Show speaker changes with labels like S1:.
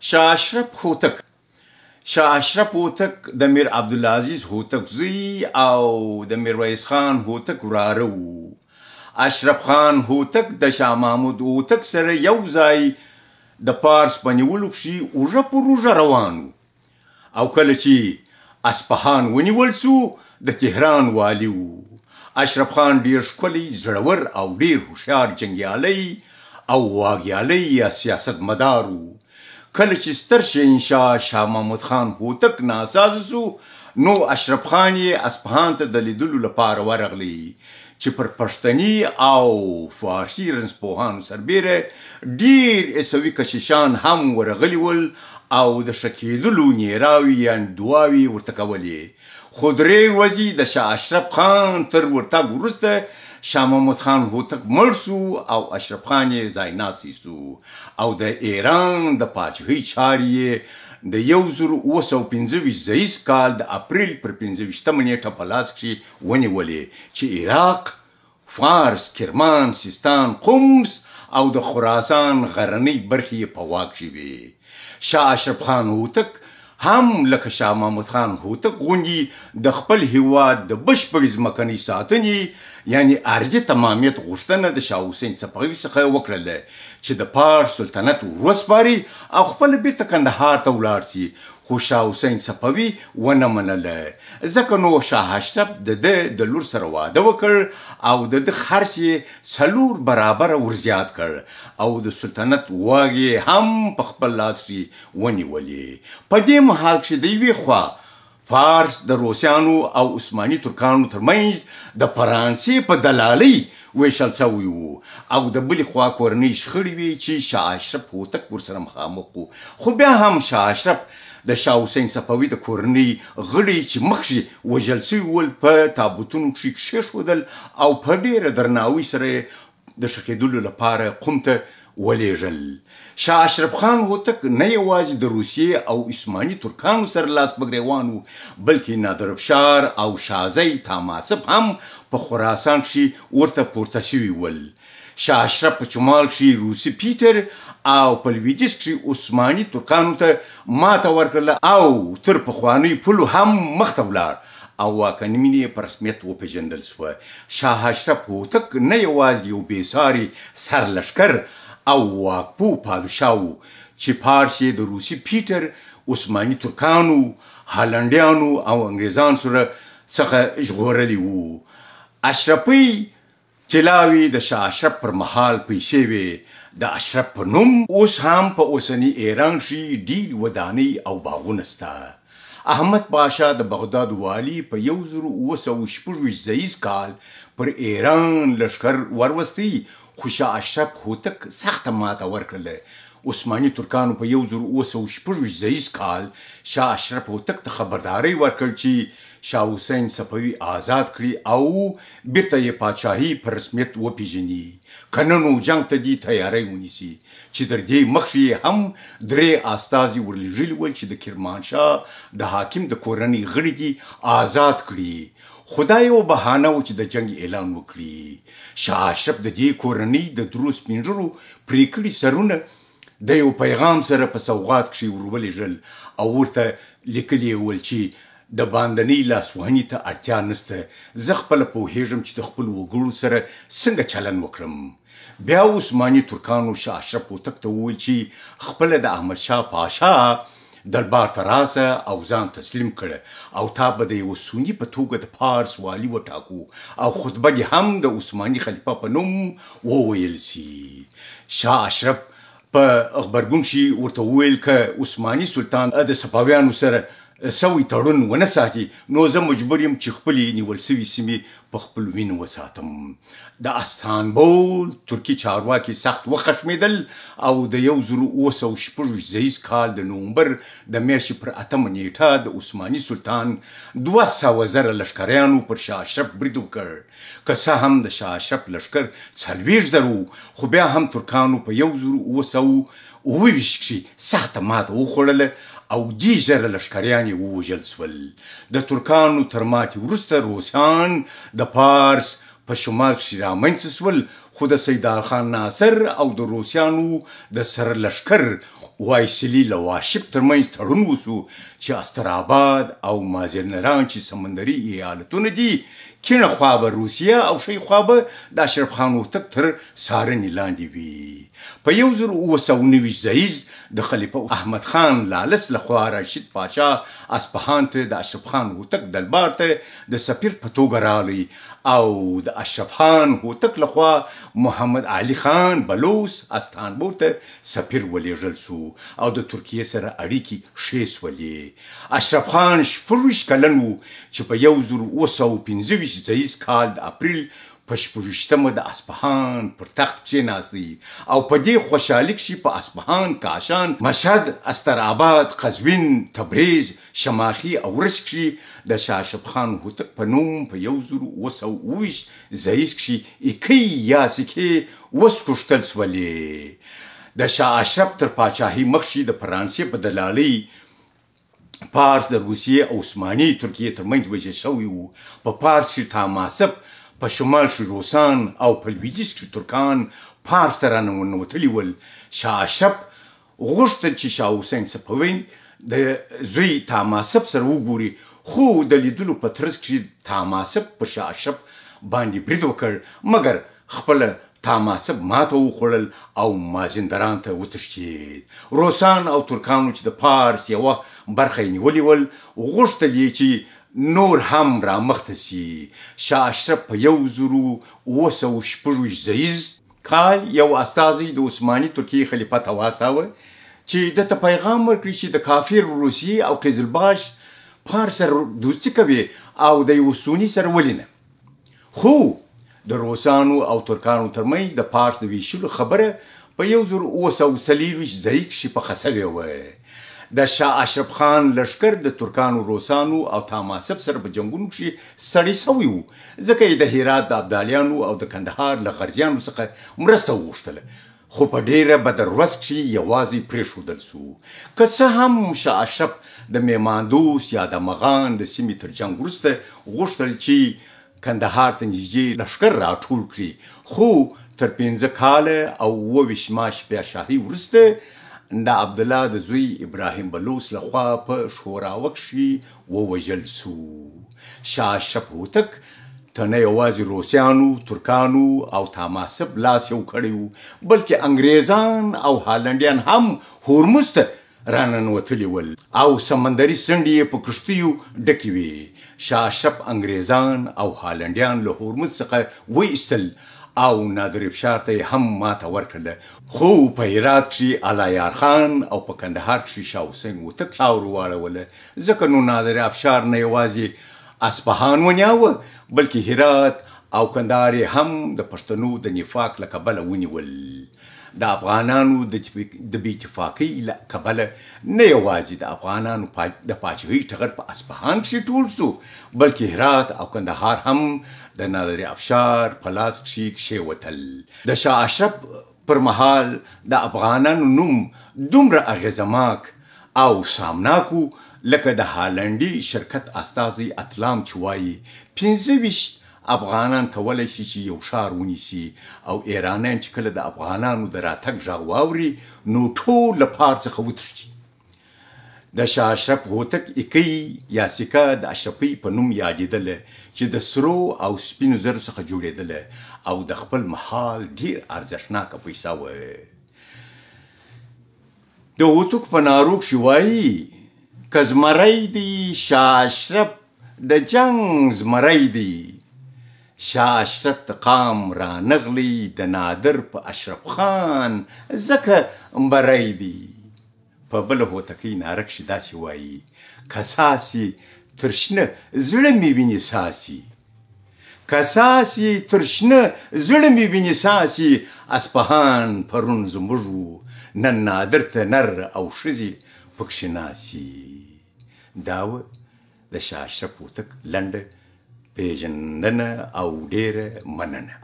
S1: شاه اشرف هوتک. شاه اشرف هوتک د میر عبدالعزیز هوتک زوی او د میرویس خان هوتک وراره وو. اشرف خان هوتک د شاه محمود هوتک سره یو ځای د پارس په نیولو کښې اوږه پر اوږه روان وو او کله چې اصفهان ونیول سو د تهران والي وو. اشرف خان ډېر ښکلی، زړور او ډېر هوښیار جنګیالی او واګیالی یا سیاستمدار وو. کله چې ستر شهنشاه شاه محمود خان هوتک ناسازه سو نو اشرف خان یې اصفهان ته د لیدلو لپاره ورغلی چې پر پښتني او فارسي رنځپوهانو سربېره ډېر عیسوي کشیشان هم ورغلي ول او د ښه کېدلو نیراوي یعنې دعاوې ورته کولې. خو درې ورځې د شاه اشرف خان تر ورتګ وروسته شاه محمود خان هوتک مړ سو او اشرف خان یې ځای ناستی سو او د ایران د پاچهۍ چارې یې د 1725 زییز کال د اپریل پر 25مه نېټه په لاس کښې ونیولې چې عراق، فارس، کرمان، سیستان، قمص او د خراسان غرنۍ برخې یې په واک کښې وې. شاه اشرف خان هوتک هم لکه شاه محمود خان هوتک غوندې د خپل هیواد د بشپړې ځمکنۍ ساتنې یعنې ارضي تمامیت غوښتنه د شاه حسین صفوي څخه وکړله چې د پارس سلطنت وروسپاري او خپله بیرته کندهار ته ولاړ سي، خو شاه حسین صفوي ونه منله. ځکه نو شاه اشرف د ده د لور سره واده وکړ او د ده خرڅ یې 4 برابره ورزیات کړ او د سلطنت واګې یې هم په خپل لاس کښې ونیولې. په دې مهال کښې د یوې خوا فارس د روسیانو او عثماني ترکانو ترمنځ د فرانسې په دلالۍ ویشل شوی وو او د بلې خوا کورنۍ شخړې وې چې شاه اشرف هوتک ورسره مخامخ وو. خو بیا هم شاه اشرف د شاه حسین صفوي د کورنۍ غړي چې مخکې وژل شوي ول په تابوتونو کښې کښېښودل او په ډېره درناوي سره یې د ښخېدلو لپاره قم ته ولېږل. شاه اشرف خان هوتک نه یوازې د روسیې او عثماني ترکانو سره لاس په ګرېوان وو، بلکې نادرافشار او شاهزی تاماسب هم په خراسان کښې ورته پورته شوي ول. شاه اشرف په شمال کښې روسي پیټر او په لویدیځ کښې عثماني ترکانو ته ماته ورکړله او تر پخوانیو پولو هم مخته ولاړ او واکنمینې یې په رسمیت وپېژندل شوه. شاه اشرف هوتک نه یوازې یو بېساري سرلښکر او واکپوه پادشاه و چې پارس یې د روسي پیټر، عثماني ترکانو، هالنډیانو او انګریزانو سره څخه ژغورلی وو. اشرفۍ طلاوې د شاه اشرف پر مهال پیسې وې. د اشرف په نوم اوس هم په اوسني ایران کښې ډېرې ودانۍ او باغونه سته. احمد پاشا د بغداد والي په 1726 زییز کال پر ایران لښکر وروستی، خو شاه اشرف هوتک سخته ماته ورکړله. عثماني ترکانو په 1726 زییز کال شاه اشرف هوتک ته خبرداری ورکړ چې شاه حسین صفوي آزاد کړي او بیرته یې پاچاهي په رسمیت وپېژني، که نه نو جنګ ته دې تیاری ونیسي، چې تر دې مخکې یې هم 3 استازي ورلېږلي ول چې د کرمانشاه د حاکم د کورنۍ غړي دې آزاد کړي. خو دا یوه بهانه وه چې د جنګ اعلان وکړي. شاه اشرف د دې کورنۍ د 3 سپینږیرو پرې کړي سرونه د یو پیغام سره په سوغات کښې ورولېږل او ورته لیکلي یې ول چې د باندنۍ لاسوهنې ته اړتیا نشته، زه خپله پوهېږم چې د خپلو وګړو سره څنګه چلن وکړم. بیا عثماني ترکانو شاه اشرف هوتک ته وویل چې خپله د احمدشاه پاشا دربار ته راسه او ځان تسلیم کړه او تا به د یوه سني په توګه د پارس والي وټاکو او خطبه دې هم د عثماني خلیفه په نوم وویل سي. شاه اشرف په غبرګون کښې ورته وویل که عثماني سلطان د صفویانو سره سوی تړون ونه ساتي نو زه مجبور یم چې خپلې نیول سوې سیمې په خپلو وینو وساتم. د استانبول ترکي چارواکي سخت وخښمېدل او د 1726 زییز کال د نومبر د میاشتې پر 8مه نېټه د عثماني سلطان 200,000 لښکریانو پر شاه اشرف برید وکړ. که څه هم د شاه اشرف لښکر 40,000 و، خو بیا هم ترکانو په 1727 کښې سخته ماته وخوړله او 30,000 لښکریان یې ووژل سول. د ترکانو تر ماتې وروسته روسیان د پارس په شمال کښې رامنځته سول، خو د سیدال خان ناصر او د روسیانو د سرلښکر وایسلی لواشب ترمنځ تړون وسو چې استراباد او مازندران چې سمندري ایالتونه دي، کیڼه خوا به روسیه او ښۍ خوا به د اشرف خان هوتک تر څارنې لاندې وي. په 1729 زاییز د خلیفه احمد خان لالس لخوا راشد پاچا اصفهان ته د اشرف خان هوتک دربار ته د سفیر په توګه راغی او د اشرف خان هوتک لخوا محمد علي خان بلوڅ استانبول ته سفیر ولېږل سو او د ترکیې سره اړیکې ښې سولې. اشرف خان 26 کلن و چې په 1725 زاییز کال د اپریل په 26مه د اصفهان پر تخت کښېناستی او په دې خوشحالي کښې په اصفهان، کاشان، مشهد، استرآباد، قزوین، تبریز، شماخي او رشت کښې د شاه اشرف خان هوتک په نوم په 1727 زاییز کښې ایکۍ یا سکې وسکوښتل سولې. د شاه اشرف تر پاچاهۍ مخکې د فرانسې په دلالۍ پارس د روسیې او عثماني ترکیې ترمنځ ویشل شوی و. په پارس کښې تاماسب، په شمال کښې روسان او په لویدیځ کښې ترکان پارس ته راننوتلي ول. شاه اشرف غوښتل چې شاه حسین صفوي د زوی تاماسب سره وګوري، خو د لیدلو په ترڅ کښې تاماسب پر شاه اشرف باندې برید وکړ، مګر خپله تاماسب ماته وخوړل او مازندران ته وتښتېد. روسان او ترکانو چې د پارس یوه برخه یې نیولې ول، غوښتل یې چې نور هم رامخته سي. شاه اشرف په 1726 زاییز کال یو استازی د عثماني ترکیې خلیفه ته واستاوه چې ده ته پیغام ورکړي چې د کافر روسیې او قزلباش پارس سره دوستي کوي او د یوه سوني سره ولې نه. خو د روسانو او ترکانو ترمنځ د پارس د ویشلو خبره په 1724 زاییز کښې پخه سوې وه. د شاه اشرف خان لښکر د ترکانو، روسانو او تاماسب سره په جنګونو کښې ستړی سوی و، ځکه یې د هرات د ابدالیانو او د کندهار له غرزیانو څخه مرسته وغوښتله، خو په ډېره بده ورځ کښې یوازې پرېښودل سو. که څه هم شاه اشرف د میماندوس یا د مغان د سیمې تر جنګ وروسته غوښتل چې کندهار ته نږدې لښکر راټول کړي، خو تر 5 کاله او 27 میاشتې پاچاهۍ وروسته د عبدالله د زوی ابراهیم بلوڅ لخوا په ښوراوه کښې ووژل سو. شاه اشرف هوتک ته نه یوازې روسیانو، ترکانو او تاماسب لاس یو کړی و، بلکې انګریزان او هالنډیان هم هرمز ته راننوتلي ول او سمندري څنډې یې په کښتیو ډکې وې. شاه اشرف انګریزان او هالنډیان له هرمز څخه وایستل او نادر افشار ته یې هم ماته ورکړله، خو په هرات کښې علایار خان او په کندهار کښې شاه حسین هوتک خاور واړوله، ځکه نو نادر افشار نه یوازې اصفهان ونیاوه، بلکې هرات او کندهار یې هم د پښتنو د نفاق له کبله ونیول. د افغانانو د بې اتفاقۍ له کبله نه یوازې د افغانانو د پاچاهۍ ټغر په اصفهان کښې ټول سو، بلکې هرات او کندهار هم د نادر افشار په لاس کښې کښېوتل. د شاه اشرف پر مهال د افغانانو نوم دومره اغېزماک او سامناک و لکه د هالنډي شرکت استازی اتلام چې وایي 25 افغانان کولی شي چې یو ښار ونیسي، او ایرانیان چې کله د افغانانو د راتګ غږ واوري نو ټول له پار څخه وتښتي. د شاه اشرف هوتک ایکۍ یا سکه د اشرفۍ په نوم یادېدله چې د سرو او سپینو زرو څخه جوړېدله او د خپل مهال ډېر ارزښتناکه پیسه وه. د هوتک په نارو کښې وایي که زمری دی شاه اشرف د جنګ زمری دی، شاه اشرف ته قام رانغلی د نادر په اشرف خان ځکه بری دی. په بله هوتکۍ ناره کښې داسې وایي که ساسي تر شنه زړه مې ویني ساسي، که ساسي تر شنه زړه مې ویني ساسي، اصفهان پرون زموږ و نن نادر ته نر او ښځې پکښې ناسي. دا وه د شاه اشرف هوتک لنډه پېژندنه او ډېره مننه.